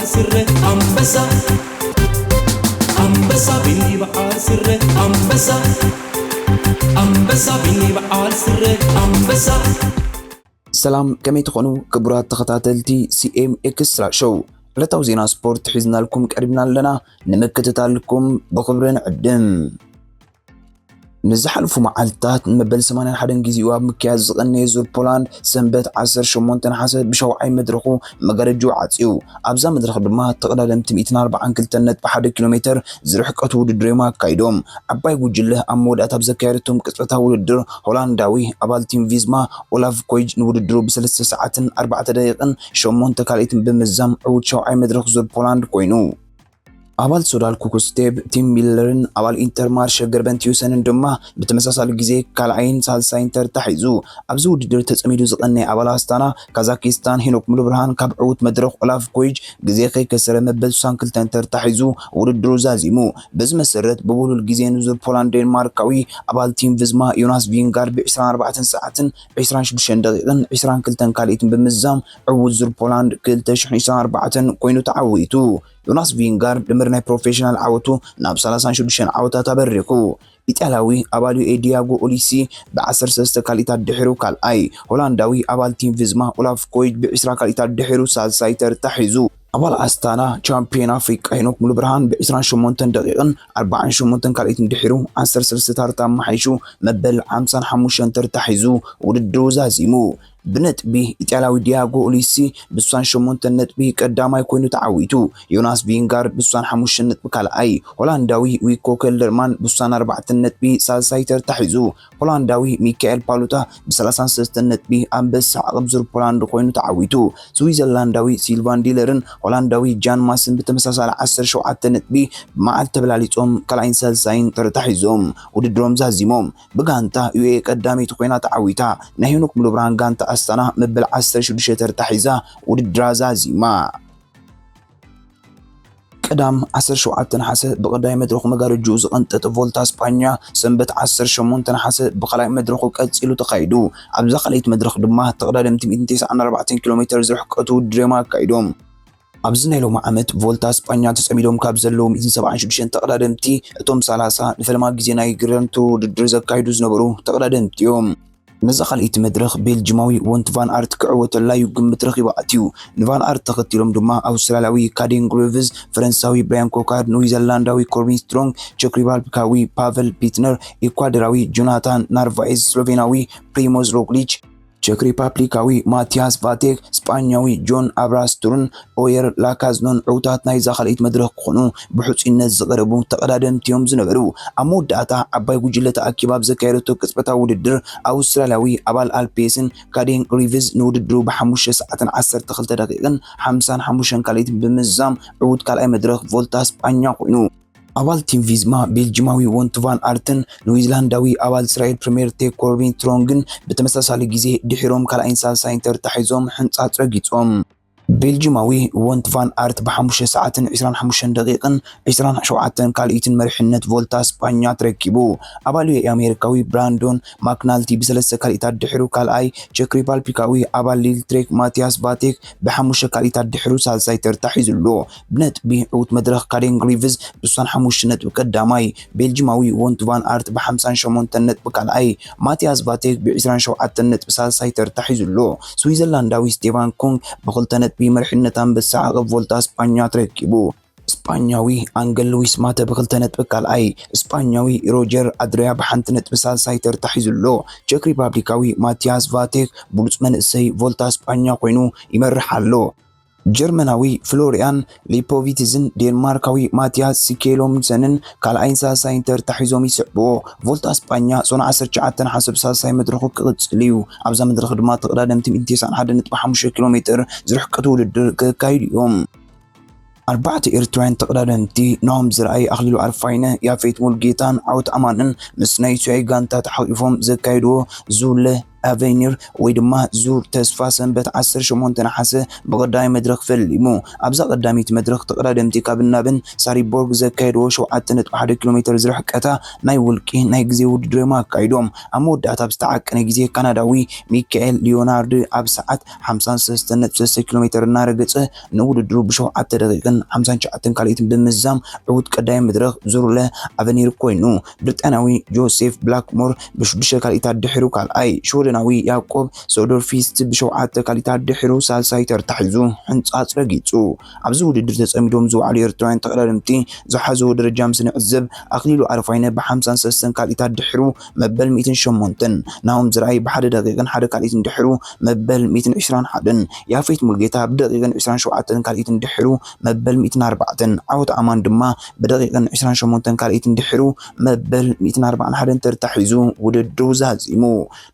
ስረ ኣንበሳ ኣንበሳ ቢኒ በዓል ስረ ኣንበሳ ኣንበሳ ቢኒ በዓል ስረ ኣንበሳ። ሰላም፣ ከመይ ትኾኑ ክቡራት ተኸታተልቲ ሲ ኤም ኤክስትራ ሾው? ዕለታዊ ዜና ስፖርት ሒዝናልኩም ቀሪብና ኣለና። ንምክትታልኩም ብኽብሪ ንዕድም። ንዝሓለፉ መዓልትታት ንመበል ሰማንያን ሓደን ግዜኡ ኣብ ምክያድ ዝቐነየ ዙር ፖላንድ፣ ሰንበት ዓሰርተ ሸሞንተ ነሓሰ ብሸውዓይ መድረኹ መጋረጅኡ ዓጽዩ። ኣብዛ መድረኽ ድማ ተቐዳደምቲ ሚእትን ኣርባዓን ክልተን ነጥቢ ሓደ ኪሎ ሜተር ዝርሕቀቱ ውድድር እዮም ኣካይዶም። ዓባይ ጉጅለ ኣብ መወዳእታ ኣብ ዘካየደቶም ቅጽበታዊ ውድድር፣ ሆላንዳዊ ኣባል ቲም ቪዝማ ኦላፍ ኮይጅ ንውድድሩ ብሰለስተ ሰዓትን ኣርባዕተ ደቂቕን ሸሞንተ ካልኢትን ብምዛም ዕዉት ሸውዓይ መድረኽ ዙር ፖላንድ ኮይኑ። ኣባል ሶዳል ኩክስቴብ ቲም ሚለርን ኣባል ኢንተርማርሸ ገርበን ቲዩሰንን ድማ ብተመሳሳሊ ግዜ ካልኣይን ሳልሳይን ተርታ ሒዙ። ኣብዚ ውድድር ተጸሚዱ ዝቐነየ ኣባል ኣስታና ካዛኪስታን ሄኖክ ሙሉብርሃን ካብ ዕዉት መድረኽ ኦላፍ ኮይጅ ግዜ ከይከሰረ መበል ስሳን ክልተን ተርታ ሒዙ ውድድሩ ዛዚሙ። በዚ መሰረት ብብሉል ግዜ ንዙር ፖላንድ ዴንማርካዊ ኣባል ቲም ቪዝማ ዮናስ ቪንጋርድ ብ ዕስራን ኣርባዕተን ሰዓትን ዕስራን ሽዱሽተን ደቂቕን ዕስራን ክልተን ካልኢትን ብምዛም ዕዉት ዙር ፖላንድ ክልተ ሽሕን ዕስራን ኣርባዕተን ኮይኑ ተዓዊቱ። ዮናስ ቪንጋርድ ድምር ናይ ፕሮፌሽናል ዓወቱ ናብ ሰላሳን ሽዱሽተን ዓወታት ኣበሪኹ። ኢጣልያዊ ኣባል ዩ ኤ ዲያጎ ኦሊሲ ብ ዓሰርተ ሰለስተ ካልኢታት ድሒሩ ካልኣይ፣ ሆላንዳዊ ኣባል ቲም ቪዝማ ኦላፍ ኮይድ ብ ዕስራ ካልኢታት ድሒሩ ሳልሳይ ተርታ ሒዙ። ኣባል ኣስታና ቻምፒዮን ኣፍሪቃ ሄኖክ ሙሉብርሃን ብ ዕስራን ሸሞንተን ደቂቕን ኣርባዓን ሸሞንተን ካልኢትን ድሒሩ ዓሰርተ ሰለስተ ተርታ ኣመሓይሹ መበል ሓምሳን ሓሙሽተን ተርታ ሒዙ ውድድሩ ዛዚሙ። ብነጥቢ ኢጣልያዊ ዲያጎ ኦሊሲ ብስሳን ሸሞንተን ነጥቢ ቀዳማይ ኮይኑ ተዓዊቱ። ዮናስ ቪንጋርድ ብስሳን ሓሙሽተን ነጥቢ ካልኣይ፣ ሆላንዳዊ ዊኮ ከልደርማን ብስሳን ኣርባዕተን ነጥቢ ሳልሳይ ተርታ ሒዙ። ሆላንዳዊ ሚካኤል ፓሉታ ብሰላሳን ሰለስተን ነጥቢ ኣንበሳ ዓቕብ ዙር ፖላንድ ኮይኑ ተዓዊቱ። ስዊዘርላንዳዊ ሲልቫን ዲለርን ሆላንዳዊ ጃን ማስን ብተመሳሳሊ ዓሰርተ ሸውዓተ ነጥቢ ብመዓልቲ ተበላሊጾም ካልኣይን ሳልሳይን ተርታ ሒዞም ውድድሮም ዛዚሞም። ብጋንታ ዩ ኤ ቀዳመይቲ ኮይና ተዓዊታ። ናይ ሄኖክ ሙሉብርሃን ጋንታ ኣስታና መበል ዓሰርተ ሽዱሽተ ተርታ ሒዛ ውድድራ ዛዚማ። ቀዳም ዓሰርተ ሸውዓተ ነሓሰ ብቐዳማይ መድረኹ መጋረጅኡ ዝቐንጠጠ ቮልታ ስጳኛ፣ ሰንበት ዓሰርተ ሸሞንተ ነሓሰ ብኻልኣይ መድረኹ ቀጺሉ ተኻይዱ። ኣብዛ ካልኣይቲ መድረኽ ድማ ተቐዳደምቲ ሚእትን ተስዓን ኣርባዕተን ኪሎ ሜተር ዝርሕቀቱ ውድድር እዮም ኣካይዶም። ኣብዚ ናይ ሎሚ ዓመት ቮልታ ስጳኛ ተጸሚዶም ካብ ዘለዉ ሚእትን ሰብዓን ሽዱሽተን ተቐዳደምቲ፣ እቶም ሰላሳ ንፈለማ ግዜ ናይ ግራንድ ቱር ውድድር ዘካይዱ ዝነበሩ ተቐዳደምቲ እዮም። ነዛ ካልኣይቲ መድረኽ ቤልጅማዊ ወንት ቫን ኣርት ክዕወተላ እዩ ግምት ረኺቡ ኣትዩ። ንቫን ኣርት ተኸቲሎም ድማ ኣውስትራልያዊ ካዴን ግሪቭዝ፣ ፈረንሳዊ ብራያን ኮካርድ፣ ኒውዚላንዳዊ ኮርቢን ስትሮንግ፣ ቸክ ሪፓብሊካዊ ፓቨል ፒትነር፣ ኢኳዶራዊ ጆናታን ናርቫኤዝ፣ ስሎቬናዊ ፕሪሞዝ ሮግሊች፣ ቸክ ሪፓብሊካዊ ማቲያስ ቫቴክ፣ ስጳኛዊ ጆን ኣብራስቱርን ኦየር ላካዝኖን ዕውታት ናይዛ ካልኣይቲ መድረኽ ክኾኑ ብሕጹይነት ዝቐረቡ ተቐዳደምቲ እዮም ዝነበሩ። ኣብ መወዳእታ ዓባይ ጉጅለ ተኣኪባ ኣብ ዘካየደቶ ቅጽበታዊ ውድድር፣ ኣውስትራልያዊ ኣባል ኣልፔስን ካዴን ሪቭዝ ንውድድሩ ብሓሙሽተ ሰዓትን ዓሰርተ ክልተ ደቂቕን ሓምሳን ሓሙሽተን ካልኢትን ብምዝዛም ዕዉት ካልኣይ መድረኽ ቮልታ ስጳኛ ኮይኑ። ኣባል ቲም ቪዝማ ቤልጂማዊ ወንት ቫን ኣርትን ኒውዚላንዳዊ ኣባል እስራኤል ፕሪምየር ቴክ ኮርቢን ስትሮንግን ብተመሳሳሊ ግዜ ድሒሮም ካልኣይን ሳልሳይን ተርታ ሒዞም ሕንጻጽ ረጊጾም። ቤልጂማዊ ወንት ቫን ኣርት ብሓሙሽተ ሰዓትን ዕስራን ሓሙሽተን ደቂቕን ዕስራን ሸውዓተን ካልኢትን መሪሕነት ቮልታ ስጳኛ ተረኪቡ። ኣባል ዩ ኤ ኣሜሪካዊ ብራንዶን ማክናልቲ ብሰለስተ ካልኢታት ድሒሩ ካልኣይ፣ ቸክ ሪፓብሊካዊ ኣባል ሊል ትሬክ ማቲያስ ቫቴክ ብሓሙሽተ ካልኢታት ድሒሩ ሳልሳይ ተርታ ሒዙ ኣሎ። ብነጥቢ ዕዉት መድረኽ ካዴን ግሪቭዝ ብስሳን ሓሙሽተ ነጥቢ ቀዳማይ፣ ቤልጂማዊ ወንት ቫን ኣርት ብሓምሳን ሸሞንተን ነጥቢ ካልኣይ፣ ማቲያስ ቫቴክ ብዕስራን ሸውዓተን ነጥቢ ሳልሳይ ተርታ ሒዙ ኣሎ። ስዊዘርላንዳዊ ስቴቫን ኮንግ ብኽልተ ነጥቢ መሪሕነት ኣንበሳ ዓቐብ ቮልታ ስጳኛ ተረኪቡ። ስጳኛዊ ኣንገል ሉዊስ ማተ ብኽልተ ነጥቢ ካልኣይ፣ ስጳኛዊ ሮጀር ኣድሪያ ብሓንቲ ነጥቢ ሳልሳይ ተርታ ሒዙ ኣሎ። ቸክ ሪፓብሊካዊ ማቲያስ ቫቴክ ብሉጽ መንእሰይ ቮልታ ስጳኛ ኮይኑ ይመርሕ ኣሎ። ጀርመናዊ ፍሎሪያን ሊፖቪትዝን ዴንማርካዊ ማቲያስ ሲኬሎምሰንን ካልኣይን ሳልሳይን ተርታ ሒዞም ይስዕብዎ። ቮልታ ስጳኛ ሶና ዓሰርተ ትሽዓተ ነሓሰ ብሳልሳይ መድረኹ ክቕጽል እዩ። ኣብዛ መድረኽ ድማ ተቐዳደምቲ ሚእትን ተስዓን ሓደን ነጥቢ ሓሙሽተ ኪሎ ሜተር ዝርሕቀቱ ውድድር ክካይዱ እዮም። ኣርባዕተ ኤርትራውያን ተቐዳደምቲ ናሆም ዝርኣይ፣ ኣኽሊሉ ኣርፋይነ፣ ያፌት ሙልጌታን ዓወት ኣማንን ምስ ናይ ሱያይ ጋንታ ተሓቒፎም ዘካየድዎ ዙለ ኣቨኒር ወይ ድማ ዙር ተስፋ ሰንበት ዓሰርተ ሸሞንተ ነሓሰ ብቐዳማይ መድረኽ ፈሊሙ። ኣብዛ ቀዳመይቲ መድረኽ ተቐዳደምቲ ካብ ናብን ሳሪቦርግ ዘካየድዎ ሸውዓተ ነጥቢ ሓደ ኪሎ ሜተር ዝርሕቀታ ናይ ውልቂ ናይ ግዜ ውድድር እዮም ኣካይዶም። ኣብ መወዳእታ ብዝተዓቀነ ግዜ ካናዳዊ ሚካኤል ሊዮናርድ ኣብ ሰዓት ሓምሳን ሰለስተን ነጥቢ ሰለስተ ኪሎ ሜተር እናረገጸ ንውድድሩ ብሸውዓተ ደቂቕን ሓምሳን ትሽዓተን ካልኢትን ብምዝዛም ዕዉት ቀዳማይ መድረኽ ዙር ለ ኣቨኒር ኮይኑ። ብሪጣንያዊ ጆሴፍ ብላክሞር ብሽዱሽተ ካልኢታት ድሒሩ ካልኣይ፣ ሽወደናዊ ያዕቆብ ሶደርፊስት ብሸውዓተ ካልኢታት ድሒሩ ሳልሳይ ተርታ ሒዙ ሕንጻጽ ረጊጹ። ኣብዚ ውድድር ተጸሚዶም ዝወዓሉ ኤርትራውያን ተቐዳደምቲ ዝሓዝዎ ደረጃ ምስ ንዕዘብ፣ ኣኽሊሉ ኣረፋይነ ብሓምሳን ሰለስተን ካልኢታት ድሒሩ መበል ሚእትን ሸሞንተን፣ ናሆም ዝርኣይ ብሓደ ደቂቕን ሓደ ካልኢትን ድሒሩ መበል ሚእትን ዕስራን ሓደን፣ ያፌት ሙልጌታ ብደቂቕን ዕስራን ሸውዓተን ካልኢትን ድሒሩ መበል ሚእትን ኣርባዕተን፣ ዓወት ኣማን ድማ ብደቂቕን ዕስራን ሸሞንተን ካልኢትን ድሒሩ መበል ሚእትን ኣርባዓን ሓደን ተርታ ሒዙ ውድድሩ ዛዚሙ።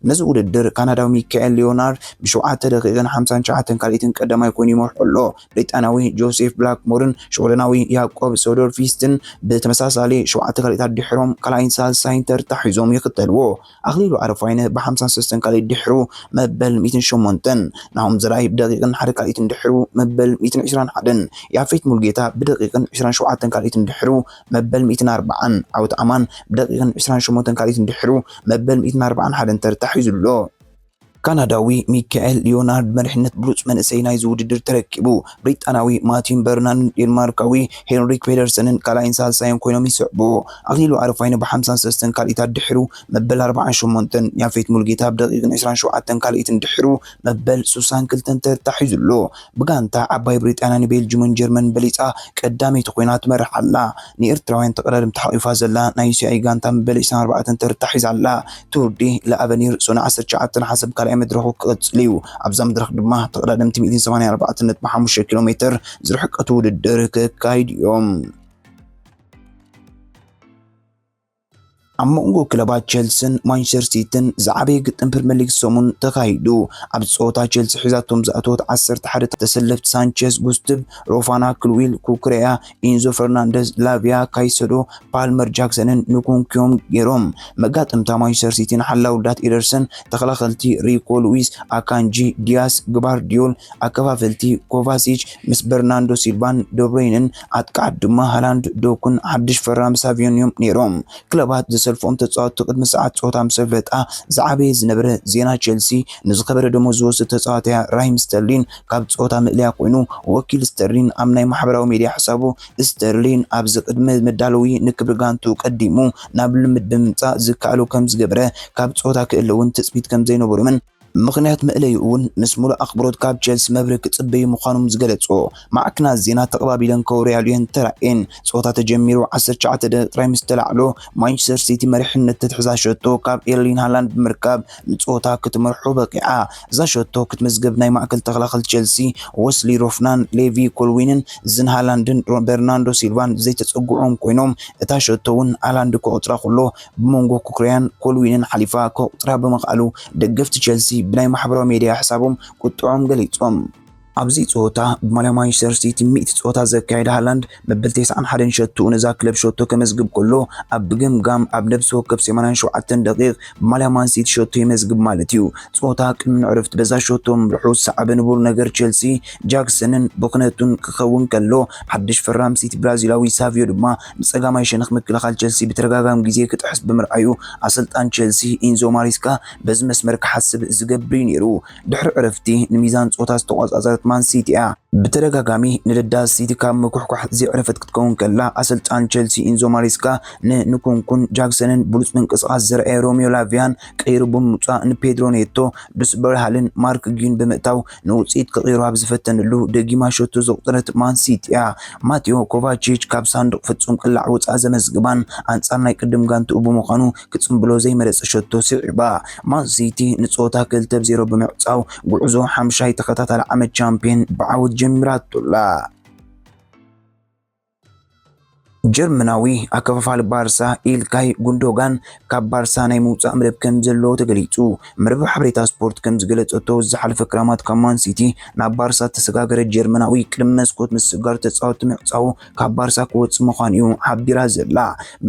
ነዚ ውድድር ካናዳዊ ሚካኤል ሊዮናርድ ብሸውዓተ ደቂቕን ሓምሳን ትሽዓተን ካልኢትን ቀዳማይ ኮይኑ ይመርሖ ኣሎ። ብሪጣንያዊ ጆሴፍ ብላክሞርን ሽወደናዊ ያዕቆብ ሶደርፊስትን ብተመሳሳሊ ሸውዓተ ካልኢታት ድሒሮም ካልኣይን ሳልሳይን ተርታ ሒዞም ይኽተልዎ። ኣኽሊሉ ኣረፋይነ ብሓምሳን ሰለስተን ካልኢት ድሒሩ መበል ሚእትን ሸሞንተን፣ ናሆም ዝርኣይ ብደቂቕን ሓደ ካልኢትን ድሒሩ መበል ሚእትን ዕስራን ሓደን፣ ያፌት ሙልጌታ ብደቂቕን ዕስራን ሸውዓተን ካልኢትን ድሒሩ መበል ሚእትን ኣርባዓን፣ ዓወት ኣማን ብደቂቕን ዕስራን ሸሞንተን ካልኢትን ድሒሩ መበል ሚእትን ኣርባዓን ሓደን ተርታ ሒዙ ኣሎ። ካናዳዊ ሚካኤል ሊዮናርድ መሪሕነት ብሉጽ መንእሰይ ናይዚ ውድድር ተረኪቡ። ብሪጣንያዊ ማቲን በርናን ዴንማርካዊ ሄንሪክ ፔደርሰንን ካልኣይን ሳልሳይን ኮይኖም ይስዕቡ። ኣኽሊሉ ኣረፋይነ ብሓምሳን ሰለስተን ካልኢታት ድሒሩ መበል ኣርባዓን ሸሞንተን፣ ያፌት ሙልጌታ ብደቂቕን ዕስራን ሸውዓተን ካልኢትን ድሒሩ መበል ሱሳን ክልተን ተርታ ሒዙ ኣሎ። ብጋንታ ዓባይ ብሪጣንያ ንቤልጅምን ጀርመን በሊጻ ቀዳመይቲ ኮይና ትመርሕ ኣላ። ንኤርትራውያን ተቐዳደምቲ ሓቒፋ ዘላ ናይ ዩ ሲ ኣይ ጋንታ መበል ዕስራን ኣርባዕተን ተርታ ሒዛ ኣላ። ቱር ዲ ለኣቨኒር ሶነ ዓሰርተ ትሽዓተ ነሓሰ ኣብ ካልኣይ መድረኹ ክቕጽል እዩ። ኣብዛ መድረኽ ድማ ተቐዳደምቲ ሚእትን ሰማንያን ኣርባዕተን ነጥቢ ሓሙሽተ ኪሎ ሜተር ዝርሕቀቱ ውድድር ክካይድ እዮም። ኣብ መንጎ ክለባት ቸልስን ማንቸስተር ሲቲን ዝዓበየ ግጥም ፕሪምየር ሊግ ሰሙን ተኻይዱ። ኣብ ጸወታ ቸልሲ ሒዛቶም ዝኣተወት ዓሰርተ ሓደ ተሰለፍቲ ሳንቸዝ፣ ጉስትቭ፣ ሮፋና፣ ክልዊል፣ ኩኩሬያ፣ ኢንዞ ፈርናንደዝ፣ ላቪያ፣ ካይሰዶ፣ ፓልመር፣ ጃክሰንን ንኩንኩ እዮም ገይሮም። መጋጥምታ ማንቸስተር ሲቲ ንሓላው ዳት ኤደርሰን፣ ተኸላኸልቲ ሪኮ፣ ሉዊስ፣ ኣካንጂ፣ ዲያስ፣ ግባርዲዮል፣ ኣከፋፈልቲ ኮቫሲች ምስ በርናንዶ ሲልቫን ደብሮይንን፣ ኣጥቃዓት ድማ ሃላንድ፣ ዶኩን ሓድሽ ፈራሚ ሳቪዮን እዮም ነይሮም። ክለባት ዘሰልፎም ተጻወትቲ ቅድሚ ሰዓት ጸወታ ምስ ኣፍለጣ፣ ዝዓበየ ዝነበረ ዜና ቸልሲ ንዝኸበረ ደሞዝ ዝወስድ ተጻዋትያ ራሂም ስተርሊን ካብ ጸወታ ምእለያ ኮይኑ፣ ወኪል ስተርሊን ኣብ ናይ ማሕበራዊ ሜድያ ሕሳቡ ስተርሊን ኣብዚ ቅድሚ መዳለዊ ንክብሪ ጋንቱ ቀዲሙ ናብ ልምድ ብምምጻእ ዝከኣሎ ከም ዝገበረ፣ ካብ ጸወታ ክእለ እውን ትጽቢት ከም ዘይነበሮምን ምኽንያት መእለይኡ እውን ምስ ሙሉእ ኣኽብሮት ካብ ቸልሲ መብርሂ ክጽበዩ ምዃኖም ዝገለጹ ማዕክናት ዜና ተቐባቢለን ከውርያሉ እየን ተራእየን። ጸወታ ተጀሚሩ ዓሰርተ ትሽዓተ ደቂቕ ጥራይ ምስ ተላዕሎ፣ ማንቸስተር ሲቲ መሪሕነት እትሕዛ ሸቶ ካብ ኤርሊን ሃላንድ ብምርካብ ንጸወታ ክትመርሖ በቂዓ። እዛ ሸቶ ክትምዝገብ ናይ ማእከል ተኸላኸል ቸልሲ ወስሊ ሮፍናን፣ ሌቪ ኮልዊንን ዝን ሃላንድን ሮ-፣ በርናንዶ ሲልቫን ዘይተጸግዖም ኮይኖም፣ እታ ሸቶ እውን ሃላንድ ክቑጽራ ከሎ ብመንጎ ኩኩሬያን ኮልዊንን ሓሊፋ ክቑጽራ ብምኽኣሉ ደገፍቲ ቸልሲ ብናይ ማሕበራዊ ሜድያ ሕሳቦም ቁጥዖም ገሊጾም። ኣብዚ ጸወታ ብማልያ ማንቸስተር ሲቲ ሚእቲ ጸወታ ዘካየደ ሃላንድ መበል ተስዓን ሓደን ሸቶኡ ነዛ ክለብ ሸቶ ከመዝግብ ከሎ፣ ኣብ ብግምጋም ኣብ ነብሲ ወከፍ ሰማንያን ሸውዓተን ደቂቕ ብማልያ ማን ሲቲ ሸቶ የመዝግብ ማለት እዩ። ጸወታ ቅድሚ ንዕረፍቲ በዛ ሸቶ ምምርሑ ዝሰዓበ ንቡር ነገር ቸልሲ ጃክሰንን ብኽነቱን ክኸውን ከሎ፣ ሓድሽ ፈራም ሲቲ ብራዚላዊ ሳቪዮ ድማ ንጸጋማይ ሸነኽ ምክልኻል ቸልሲ ብተደጋጋሚ ግዜ ክጥሕስ ብምርኣዩ፣ ኣሰልጣን ቸልሲ ኢንዞ ማሪስካ በዚ መስመር ክሓስብ ዝገብር እዩ ነይሩ። ድሕሪ ዕረፍቲ ንሚዛን ጸወታ ዝተቖጻጸረት ማን ሲቲ እያ። ብተደጋጋሚ ንደዳ ሲቲ ካብ ምኩሕኳሕ ዘይዕረፈት ክትከውን ከላ፣ ኣሰልጣን ቸልሲ ኢንዞ ማሪስካ ንንኩንኩን ጃክሰንን ብሉጽ ምንቅስቓስ ዘርኣየ ሮሚዮ ላቪያን ቀይሩ ብምውጻእ፣ ንፔድሮ ኔቶ፣ ዱስ በርሃልን ማርክ ጊዩን ብምእታው ንውጽኢት ክቕይሮ ኣብ ዝፈተነሉ፣ ደጊማ ሸቶ ዘቑጸረት ማን ሲቲ እያ። ማቴዮ ኮቫቺች ካብ ሳንዱቕ ፍጹም ቅላዕ ወጻኢ ዘመዝግባን ኣንጻር ናይ ቅድም ጋንትኡ ብምዃኑ ክጽምብሎ ዘይመረጸ ሸቶ ስዒባ። ማን ሲቲ ንጸወታ ክልተ ብ ዜሮ ብምዕጻው፣ ጉዕዞ ሓምሻይ ተኸታታሊ ዓመት ቻምፕዮን ብዓወት ጀሚራቶ ኣላ። ጀርመናዊ ኣከፋፋሊ ባርሳ ኢልካይ ጉንዶጋን ካብ ባርሳ ናይ ምውጻእ መደብ ከም ዘለዎ ተገሊጹ። መርበብ ሓበሬታ ስፖርት ከም ዝገለጸቶ፣ ዝሓለፈ ክራማት ካብ ማን ሲቲ ናብ ባርሳ እተሰጋገረ ጀርመናዊ፣ ቅድሚ መስኮት ምስግጋር ተጻወትቲ ምዕጻዉ ካብ ባርሳ ክወጽእ ምዃኑ እዩ ሓቢራ ዘላ።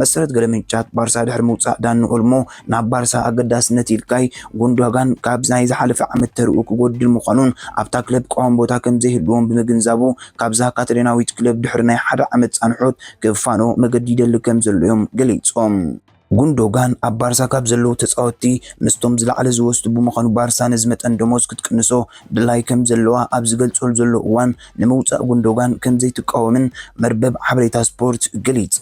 መሰረት ገለ ምንጫት፣ ባርሳ ድሕሪ ምውጻእ ዳኒ ኦልሞ ናብ ባርሳ ኣገዳስነት ኢልካይ ጉንዶጋን ካብ ናይ ዝሓለፈ ዓመት ተርኡ ክጎድል ምዃኑን ኣብታ ክለብ ቀዋሚ ቦታ ከም ዘይህልዎም ብምግንዛቡ፣ ካብዛ ካታሎናዊት ክለብ ድሕሪ ናይ ሓደ ዓመት ጻንሖት ክፋኖ መገዲ ይደሊ ከም ዘሎ እዮም ገሊጾም። ጉንዶጋን ኣብ ባርሳ ካብ ዘለዉ ተጻወትቲ ምስቶም ዝለዓለ ዝወስዱ ብምዃኑ፣ ባርሳ ነዚ መጠን ደሞዝ ክትቅንሶ ድላይ ከም ዘለዋ ኣብ ዝገልጸሉ ዘሎ እዋን፣ ንምውጻእ ጉንዶጋን ከም ዘይትቃወምን መርበብ ሓበሬታ ስፖርት ገሊጻ።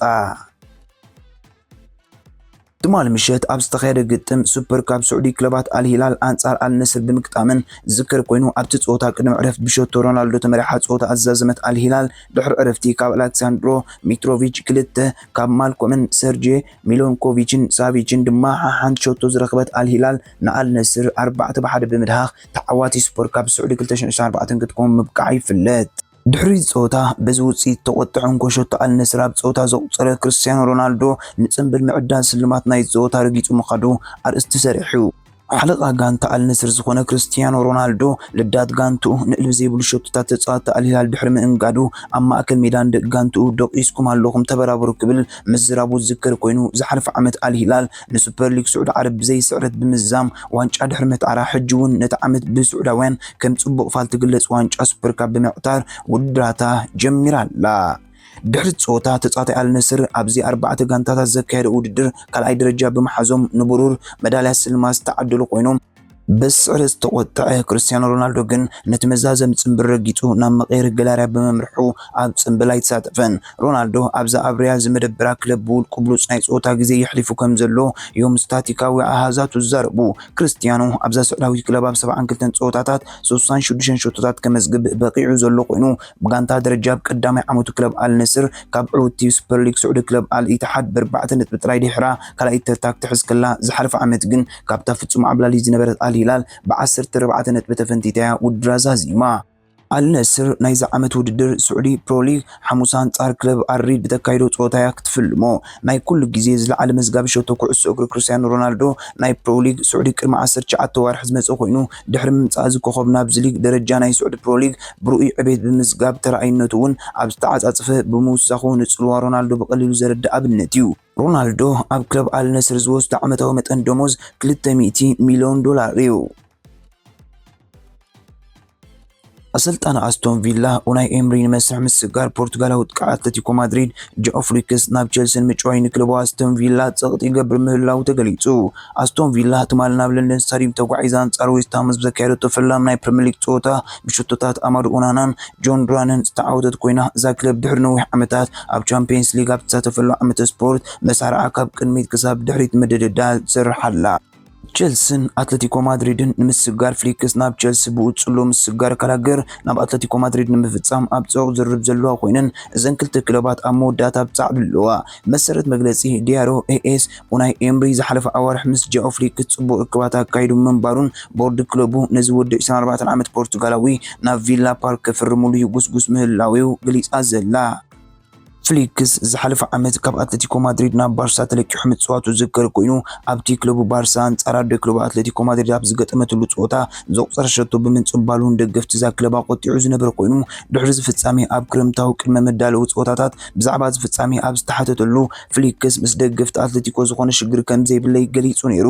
ትማሊ ምሸት ኣብ ዝተኻየደ ግጥም ሱፐር ካፕ ስዑዲ፣ ክለባት ኣል ሂላል ኣንጻር ኣል ነስር ብምግጣመን ዝዝከር ኮይኑ፣ ኣብቲ ጸወታ ቅድሚ ዕረፍቲ ብሸቶ ሮናልዶ ተመሪሓ ጸወታ ኣዛዘመት ኣል ሂላል። ድሕሪ ዕረፍቲ ካብ ኣሌክሳንድሮ ሚትሮቪች ክልተ፣ ካብ ማልኮምን ሰርጄ ሚሎንኮቪችን ሳቪችን ድማ ሓንቲ ሸቶ ዝረኽበት ኣል ሂላል ንኣል ነስር ኣርባዕተ ብ ሓደ ብምድሃኽ ተዓዋቲ ሱፐር ካፕ ስዑዲ ክልተ ሽሕን ዕስራን ኣርባዕተን ክትከውን ምብቃዓ ይፍለጥ። ድሕሪ ጸወታ በዚ ውጽኢት ተቖጥዑ እንኮ ሸቶ ኣል ነስር ኣብ ጸወታ ዘቑጸረ ክርስቲያኖ ሮናልዶ ንጽምብል ምዕዳል ስልማት ናይ ጸወታ ረጊጹ ምኻዱ ኣርእስቲ ሰሪሑ። ሓለቓ ጋንታ ኣል ነስር ዝኾነ ክርስቲያኖ ሮናልዶ ልዳት ጋንትኡ ንእልቢ ዘይብሉ ሸቶታት ተጻወትቲ ኣል ሂላል ድሕሪ ምእንጋዱ ኣብ ማእከል ሜዳ ንደቂ ጋንትኡ ደቂስኩም ኣለኹም ተበራበሩ ክብል ምዝራቡ ዝዝከር ኮይኑ፣ ዝሓለፈ ዓመት ኣል ሂላል ንሱፐር ሊግ ስዑዲ ዓረብ ብዘይ ስዕረት ብምዝዛም ዋንጫ ድሕሪ ምትዓራ፣ ሕጂ እውን ነቲ ዓመት ብስዑዳውያን ከም ጽቡቕ ፋል ትግለጽ ዋንጫ ሱፐር ካፕ ብምዕታር ውድድራታ ጀሚራ ኣላ። ድሕሪ ጸወታ ተጻዋታይ ኣል ነስር ኣብዚ ኣርባዕተ ጋንታታት ዘካየደ ውድድር ካልኣይ ደረጃ ብምሓዞም ንብሩር መዳልያ ስልማት ዝተዓደሉ ኮይኖም፣ ብስዕሪ ዝተቖጥዐ ክርስቲያኖ ሮናልዶ ግን ነቲ መዛዘሚ ጽምብል ረጊጹ ናብ መቐየሪ ገላርያ ብምምርሑ ኣብ ጽምብል ኣይተሳተፈን። ሮናልዶ ኣብዛ ኣብ ሪያል ዝመደበራ ክለብ ብውልቁ ብሉጽ ናይ ጸወታ ግዜ የሕሊፉ ከም ዘሎ እዮም ስታቲካዊ ኣሃዛቱ ዝዛረቡ። ክርስቲያኖ ኣብዛ ስዑዳዊት ክለብ ኣብ ሰብዓን ክልተን ጸወታታት ስሳን ሽዱሽተን ሸቶታት ከመዝግብ በቒዑ ዘሎ ኮይኑ፣ ብጋንታ ደረጃ ኣብ ቀዳማይ ዓመቱ ክለብ ኣል ነስር ካብ ዕውቲ ሱፐር ሊግ ስዑዲ ክለብ ኣል ኢትሓድ ብኣርባዕተ ነጥቢ ጥራይ ድሒራ ካልኣይቲ ተርታ ክትሕዝ ከላ፣ ዝሓለፈ ዓመት ግን ካብታ ፍጹም ዓብላሊ ዝነበረት ኣል ሂላል ብዓሰርተ ኣርባዕተ ነጥቢ ተፈንቲታ እያ ውድድራ ዛዚማ። ኣል ነስር ናይዚ ዓመት ውድድር ስዑዲ ፕሮ ሊግ ሓሙስ ኣንጻር ክለብ ኣል ሪድ ብተካይዶ ጸወታ እያ ክትፍልሞ። ናይ ኩሉ ግዜ ዝለዓለ መዝጋቢ ሸቶ ኩዕሶ እግሪ ክርስቲያኖ ሮናልዶ ናይ ፕሮ ሊግ ስዑዲ ቅድሚ ዓሰርተ ትሽዓተ ዋርሒ ዝመጸ ኮይኑ፣ ድሕሪ ምምጻእ እዚ ኮኸብ ናብዚ ሊግ ደረጃ ናይ ስዑዲ ፕሮ ሊግ ብርኡይ ዕቤት ብምዝጋብ፣ ተራኣይነቱ እውን ኣብ ዝተዓጻጸፈ ብምውሳኹ ንጽልዋ ሮናልዶ ብቐሊሉ ዘረድእ ኣብነት እዩ። ሮናልዶ ኣብ ክለብ ኣል ነስር ዝወስዶ ዓመታዊ መጠን ደሞዝ ክልተ ሚእቲ ሚልዮን ዶላር እዩ። ኣሰልጣኒ ኣስቶን ቪላ ኡናይ ኤምሪ ንመስርሕ ምስጋር ፖርቱጋላዊ ጥቃዕ ኣትለቲኮ ማድሪድ ጆኦ ፍሊክስ ናብ ቸልሲ ንምጭዋይ ንክለቡ ኣስቶን ቪላ ጸቕጢ ይገብር ምህላዉ ተገሊጹ። ኣስቶን ቪላ ትማሊ ናብ ለንደን ስታዲየም ተጓዒዛ ኣንጻር ዌስትሃም ምስ ዘካየደቶ ፈላም ናይ ፕሪምየር ሊግ ጸወታ ብሸቶታት ኣማዱ ኦናናን ጆን ዱራንን ዝተዓወተት ኮይና፣ እዛ ክለብ ድሕሪ ነዊሕ ዓመታት ኣብ ቻምፒየንስ ሊግ ኣብ ትሳተፈሉ ዓመተ ስፖርት መሳርዓ ካብ ቅድሚት ክሳብ ድሕሪት መደደዳ ትሰርሕ ኣላ። ቸልስን ኣትለቲኮ ማድሪድን ንምስጋር ፍሊክስ ናብ ቸልሲ ብኡ ጽሎ ምስጋር ካላገር ናብ ኣትለቲኮ ማድሪድ ንምፍጻም ኣብ ጽዑቕ ዝርርብ ዘለዋ ኮይነን፣ እዘን ክልተ ክለባት ኣብ መወዳእታ ኣብ ጻዕዱ ኣለዋ። መሰረት መግለጺ ዲያሮ ኤኤስ፣ ኡናይ ኤምሪ ዝሓለፈ ኣዋርሕ ምስ ጃኦ ፍሊክስ ጽቡቕ ርክባት ኣካይዱ ምንባሩን ቦርድ ክለቡ ነዚ ወዲ ዕስራን ኣርባዕተን ዓመት ፖርቱጋላዊ ናብ ቪላ ፓርክ ክፍርምሉ ይጉስጉስ ምህላዉ እዩ ገሊጻ ዘላ። ፍሊክስ ዝሓለፈ ዓመት ካብ ኣትለቲኮ ማድሪድ ናብ ባርሳ ተለቂሑ ምጽዋቱ ዝዝከር ኮይኑ፣ ኣብቲ ክለቡ ባርሳ ኣንጻር ኣደ ክለቡ ኣትለቲኮ ማድሪድ ኣብ ዝገጠመትሉ ጸወታ ዘቑጸረ ሸቶ ብምጽባሉ ንደገፍቲ እዛ ክለብ ኣቖጢዑ ዝነበረ ኮይኑ፣ ድሕሪ እዚ ፍጻሜ ኣብ ክረምታዊ ቅድመ መዳለዊ ጸወታታት ብዛዕባ እዚ ፍጻሜ ኣብ ዝተሓተተሉ፣ ፍሊክስ ምስ ደገፍቲ ኣትለቲኮ ዝኾነ ሽግር ከም ዘይብለይ ገሊጹ ነይሩ።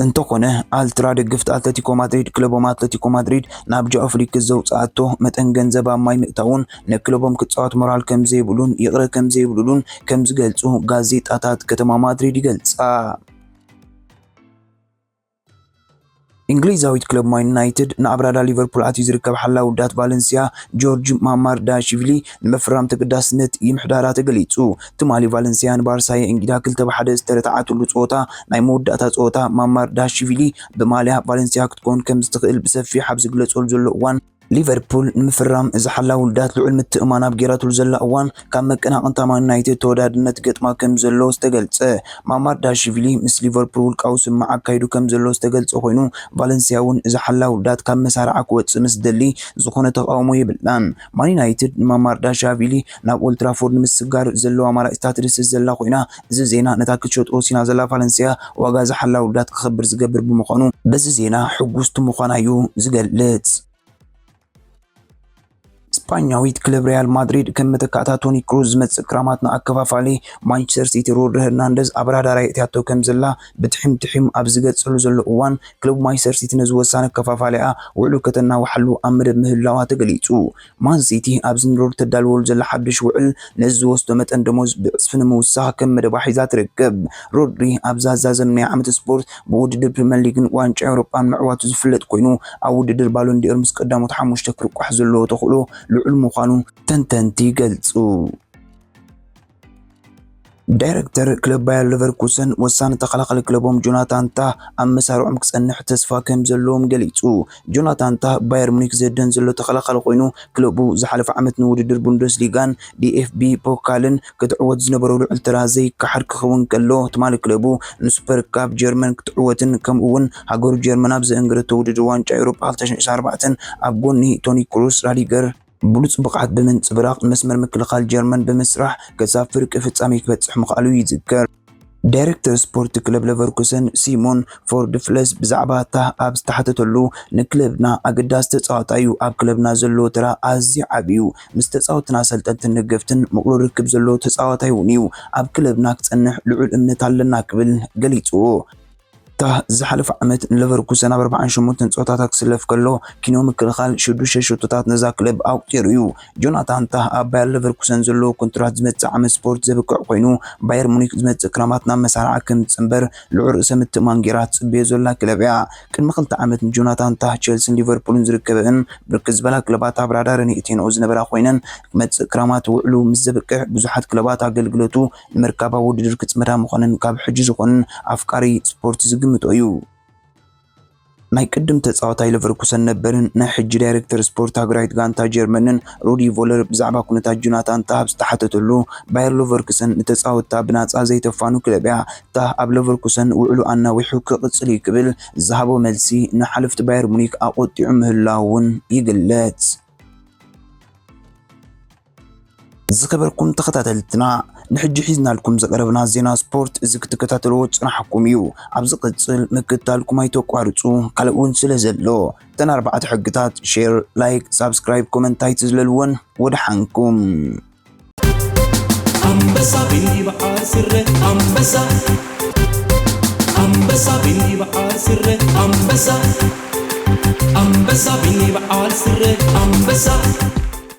እንተኾነ፣ ኣልትራ ደገፍቲ ኣትለቲኮ ማድሪድ ክለቦም ኣትለቲኮ ማድሪድ ናብ ጃኦ ፍሊክስ ዘውጽኣቶ መጠን ገንዘብ ኣብ ማይ ምእታውን ንክለቦም ክጻወት ሞራል ከም ዘይብሉን ይቕረ ከም ዘይብሉሉን ከም ዝገልጹ ጋዜጣታት ከተማ ማድሪድ ይገልጻ። እንግሊዛዊት ክለብ ማን ዩናይትድ ንኣብራዳ ሊቨርፑል ኣትዩ ዝርከብ ሓላዊ ውዳት ቫለንሲያ ጆርጅ ማማርዳሽቪሊ ንምፍራም ተገዳስነት ይምሕዳራ ተገሊጹ። ትማሊ ቫለንሲያ ንባርሳ የእንጊዳ ክልተ ብ ሓደ ዝተረታዓትሉ ጸወታ፣ ናይ መወዳእታ ጸወታ ማማርዳሽቪሊ ብማልያ ቫለንሲያ ክትከውን ከም ዝትኽእል ብሰፊሕ ኣብ ዝግለጸሉ ዘሎ እዋን፣ ሊቨርፑል ንምፍራም ዝሓላ ውልዳት ልዑል ምትእማን ኣብ ጌራትሉ ዘላ እዋን፣ ካብ መቀናቕንታ ማን ዩናይትድ ተወዳድነት ገጥማ ከም ዘሎ ዝተገልጸ። ማማርዳሽቪሊ ምስ ሊቨርፑል ውልቃዊ ስምምዕ ኣካይዱ ከም ዘሎ ዝተገልጸ ኮይኑ፣ ቫለንሲያ እውን ዝሓላ ውልዳት ካብ መሳርዓ ክወጽእ ምስ ደሊ ዝኾነ ተቃውሞ የብላን። ማን ዩናይትድ ንማማርዳሽቪሊ ናብ ኦልትራፎርድ ንምስጋር ዘለዋ ኣማራጺታት ትድስስ ዘላ ኮይና፣ እዚ ዜና ነታ ክትሸጦ ወሲና ዘላ ቫለንሲያ ዋጋ ዝሓላ ውልዳት ክኸብር ዝገብር ብምዃኑ፣ በዚ ዜና ሕጉስቲ ምዃና እዩ ዝገልጽ። ስጳኛዊት ክለብ ሪያል ማድሪድ ከም መተካእታ ቶኒ ክሩዝ ዝመጽእ ክራማት ንኣከፋፋሊ ማንቸስተር ሲቲ ሮድሪ ሄርናንደዝ ኣብ ራዳር ኣየእትያቶ ከም ዘላ ብትሒም ትሒም ኣብ ዝገጸሉ ዘሎ እዋን፣ ክለብ ማንቸስተር ሲቲ ነዚ ወሳኒ ኣከፋፋሊኣ ውዕሉ ከተናውሓሉ ኣብ መደብ ምህላዋ ተገሊጹ። ማን ሲቲ ኣብዚ ንሮድሪ ተዳልወሉ ዘላ ሓድሽ ውዕል ነዚ ዝወስዶ መጠን ደሞዝ ብዕጽፊ ንምውሳኽ ከም መደባ ሒዛ ትርከብ። ሮድሪ ኣብዛ ዛዘም ናይ ዓመት ስፖርት ብውድድር ፕሪምየር ሊግን ዋንጫ ኤውሮጳን ምዕዋቱ ዝፍለጥ ኮይኑ፣ ኣብ ውድድር ባሎን ዲ'ኦር ምስ ቀዳሞት ሓሙሽተ ክርቋሕ ዘለዎ ተኽእሎ ልዑል ምዃኑ ተንተንቲ ይገልጹ። ዳይረክተር ክለብ ባየር ሌቨርኩሰን ወሳኒ ተኸላኻሊ ክለቦም ጆናታን ታህ ኣብ መሳርዖም ክጸንሕ ተስፋ ከም ዘለዎም ገሊጹ። ጆናታን ታህ ባየር ሙኒክ ዘደን ዘሎ ተኸላኻሊ ኮይኑ፣ ክለቡ ዝሓለፈ ዓመት ንውድድር ቡንደስሊጋን ዲ ኤፍ ቢ ፖካልን ክትዕወት ዝነበሮ ልዑል ተራ ዘይከሓድ ክኸውን ከሎ፣ ትማሊ ክለቡ ንሱፐር ካፕ ጀርመን ክትዕወትን ከምኡ እውን ሃገሩ ጀርመን ኣብ ዘእንገደቶ ውድድር ዋንጫ ኤውሮጳ ክልተ ሽሕን ዕስራን ኣርባዕተን ኣብ ጎኒ ቶኒ ክሩስ ራዲገር ብሉጽ ብቕዓት ብምንጽብራቕ ንመስመር ምክልኻል ጀርመን ብምስራሕ ክሳብ ፍርቂ ፍጻሜ ክበጽሕ ምኽኣሉ ይዝከር። ዳይረክተር ስፖርት ክለብ ሌቨርኩሰን ሲሞን ፎርድ ፍለስ ብዛዕባ ታህ ኣብ ዝተሓተተሉ፣ "ንክለብና ኣገዳሲ ተጻዋታይ እዩ፣ ኣብ ክለብና ዘለዎ ተራ ኣዝዩ ዓቢ እዩ፣ ምስ ተጻወትትን ኣሰልጠንትን ደገፍትን ምቕሉል ርክብ ዘለዎ ተጻዋታይ እውን እዩ፣ ኣብ ክለብና ክጸንሕ ልዑል እምነት ኣለና" ክብል ገሊጹ። ታህ ዝሓለፈ ዓመት ንሌቨርኩሰን ኣብ ኣርባዓን ሸሞንተን ጸወታታት ክስለፍ ከሎ፣ ኪኖ ምክልኻል ሽዱሽተ ሸቶታት ነዛ ክለብ ኣቑጺሩ እዩ። ጆናታን ታህ ኣብ ባየር ሌቨርኩሰን ዘለዎ ኮንትራት ዝመጽእ ዓመት ስፖርት ዘብቅዕ ኮይኑ፣ ባየር ሙኒክ ዝመጽእ ክረማት ናብ መሳርዓ ከም ዝጽንበር ልዑል ርእሰ ምትእማን ጌራ ትጽበዮ ዘላ ክለብ እያ። ቅድሚ ክልተ ዓመት ንጆናታን ታህ ቸልሲን ሊቨርፑልን ዝርከበእን ብርክት ዝበላ ክለባት ኣብ ራዳረን የእትየንኦ ዝነበራ ኮይነን፣ ክመጽእ ክረማት ውዕሉ ምስ ዘብቅዕ ብዙሓት ክለባት ኣገልግሎቱ ንምርካብ ኣብ ውድድር ክጽመዳ ምዃነን ካብ ሕጂ ዝኾነን ኣፍቃሪ ስፖርት ዝግምቶ እዩ። ናይ ቅድም ተጻዋታይ ሌቨርኩሰን ነበርን ናይ ሕጂ ዳይረክተር ስፖርት ሃገራዊት ጋንታ ጀርመንን ሩዲ ቮለር ብዛዕባ ኩነታት ጆናታን ታህ ኣብ ዝተሓተተሉ፣ ባየር ሌቨርኩሰን ንተጻወትታ ብናጻ ዘይተፋኑ ክለብ እያ። ታህ ኣብ ሌቨርኩሰን ውዕሉ ኣናዊሑ ክቕጽል እዩ ክብል ዝሃቦ መልሲ ንሓለፍቲ ባየር ሙኒክ ኣቖጢዑ ምህላው እውን ይግለጽ። ዝኸበርኩም ተኸታተልትና፣ ንሕጂ ሒዝናልኩም ዝቐረብና ዜና ስፖርት እዚ ክትከታተልዎ ዝጸናሕኩም እዩ። ኣብ ዝቕጽል ምክትታልኩም ኣይተቋርጹ፣ ካልእ እውን ስለ ዘሎ። እተን ኣርባዕተ ሕግታት፣ ሼር፣ ላይክ፣ ሳብስክራይብ፣ ኮመንት ኣይትዝለልወን። ወደሓንኩም። ኣንበሳ ቢኒ በዓል ስረ ኣንበሳ፣ ኣንበሳ ቢኒ በዓል ስረ ኣንበሳ፣ ኣንበሳ ቢኒ በዓል ስረ ኣንበሳ።